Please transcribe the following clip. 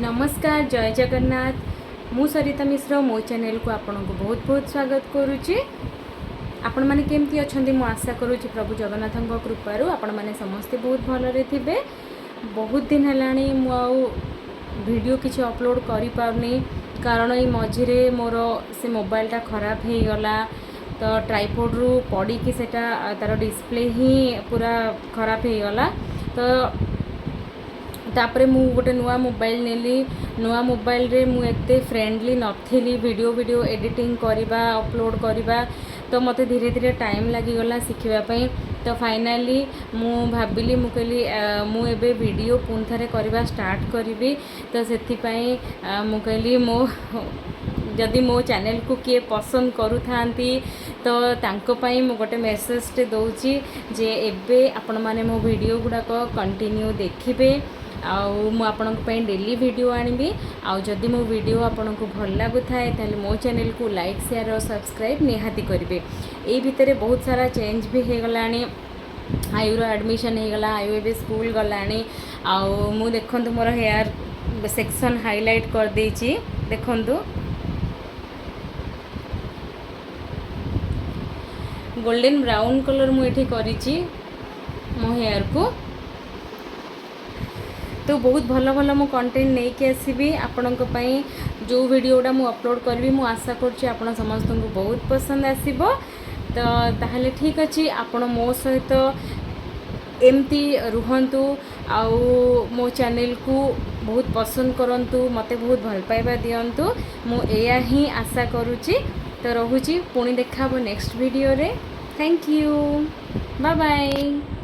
ନମସ୍କାର, ଜୟ ଜଗନ୍ନାଥ। ମୁଁ ସରିତା ମିଶ୍ର, ମୋ ଚ୍ୟାନେଲକୁ ଆପଣଙ୍କୁ ବହୁତ ବହୁତ ସ୍ୱାଗତ କରୁଛି। ଆପଣମାନେ କେମିତି ଅଛନ୍ତି? ମୁଁ ଆଶା କରୁଛି ପ୍ରଭୁ ଜଗନ୍ନାଥଙ୍କ କୃପାରୁ ଆପଣମାନେ ସମସ୍ତେ ବହୁତ ଭଲରେ ଥିବେ। ବହୁତ ଦିନ ହେଲାଣି ମୁଁ ଆଉ ଭିଡ଼ିଓ କିଛି ଅପଲୋଡ଼ କରିପାରୁନି, କାରଣ ଏଇ ମଝିରେ ମୋର ସେ ମୋବାଇଲଟା ଖରାପ ହେଇଗଲା। ତ ଟ୍ରାଇପୋଡ଼ରୁ ପଡ଼ିକି ସେଇଟା ତା'ର ଡିସପ୍ଲେ ହିଁ ପୁରା ଖରାପ ହେଇଗଲା। ତ ତାପରେ ମୁଁ ଗୋଟେ ନୂଆ ମୋବାଇଲ ନେଲି। ନୂଆ ମୋବାଇଲରେ ମୁଁ ଏତେ ଫ୍ରେଣ୍ଡଲି ନଥିଲି ଭିଡ଼ିଓ ଭିଡ଼ିଓ ଏଡ଼ିଟିଂ କରିବା, ଅପଲୋଡ଼ କରିବା। ତ ମୋତେ ଧୀରେ ଧୀରେ ଟାଇମ୍ ଲାଗିଗଲା ଶିଖିବା ପାଇଁ। ତ ଫାଇନାଲି ମୁଁ ଭାବିଲି, ମୁଁ କହିଲି ମୁଁ ଏବେ ଭିଡ଼ିଓ ପୁଣି ଥରେ କରିବା ଷ୍ଟାର୍ଟ କରିବି। ତ ସେଥିପାଇଁ ମୁଁ କହିଲି ଯଦି ମୋ ଚ୍ୟାନେଲକୁ କିଏ ପସନ୍ଦ କରୁଥାନ୍ତି, ତ ତାଙ୍କ ପାଇଁ ମୁଁ ଗୋଟେ ମେସେଜଟେ ଦେଉଛି ଯେ ଏବେ ଆପଣମାନେ ମୋ ଭିଡ଼ିଓ ଗୁଡ଼ାକ କଣ୍ଟିନ୍ୟୁ ଦେଖିବେ ଆଉ ମୁଁ ଆପଣଙ୍କ ପାଇଁ ଡେଲି ଭିଡ଼ିଓ ଆଣିବି। ଆଉ ଯଦି ମୋ ଭିଡ଼ିଓ ଆପଣଙ୍କୁ ଭଲ ଲାଗୁଥାଏ, ତାହେଲେ ମୋ ଚ୍ୟାନେଲକୁ ଲାଇକ୍, ସେୟାର ଆଉ ସବସ୍କ୍ରାଇବ୍ ନିହାତି କରିବେ। ଏଇ ଭିତରେ ବହୁତ ସାରା ଚେଞ୍ଜ ବି ହେଇଗଲାଣି। ଆୟୁର ଆଡ଼ମିସନ୍ ହେଇଗଲା, ଆୟୁ ଏବେ ସ୍କୁଲ ଗଲାଣି। ଆଉ ମୁଁ ଦେଖନ୍ତୁ, ମୋର ହେୟାର ସେକ୍ସନ୍ ହାଇଲାଇଟ୍ କରିଦେଇଛି। ଦେଖନ୍ତୁ, ଗୋଲ୍ଡେନ୍ ବ୍ରାଉନ୍ କଲର୍ ମୁଁ ଏଠି କରିଛି ମୋ ହେୟାରକୁ। ତ ବହୁତ ଭଲ ଭଲ ମୁଁ କଣ୍ଟେଣ୍ଟ ନେଇକି ଆସିବି ଆପଣଙ୍କ ପାଇଁ। ଯେଉଁ ଭିଡ଼ିଓଟା ମୁଁ ଅପଲୋଡ଼ କରିବି, ମୁଁ ଆଶା କରୁଛି ଆପଣ ସମସ୍ତଙ୍କୁ ବହୁତ ପସନ୍ଦ ଆସିବ। ତ ତାହେଲେ ଠିକ୍ ଅଛି, ଆପଣ ମୋ ସହିତ ଏମିତି ରୁହନ୍ତୁ ଆଉ ମୋ ଚ୍ୟାନେଲକୁ ବହୁତ ପସନ୍ଦ କରନ୍ତୁ, ମୋତେ ବହୁତ ଭଲ ପାଇବା ଦିଅନ୍ତୁ, ମୁଁ ଏଇଆ ହିଁ ଆଶା କରୁଛି। ତ ରହୁଛି, ପୁଣି ଦେଖା ହେବ ନେକ୍ସଟ ଭିଡ଼ିଓରେ। Thank you, bye bye.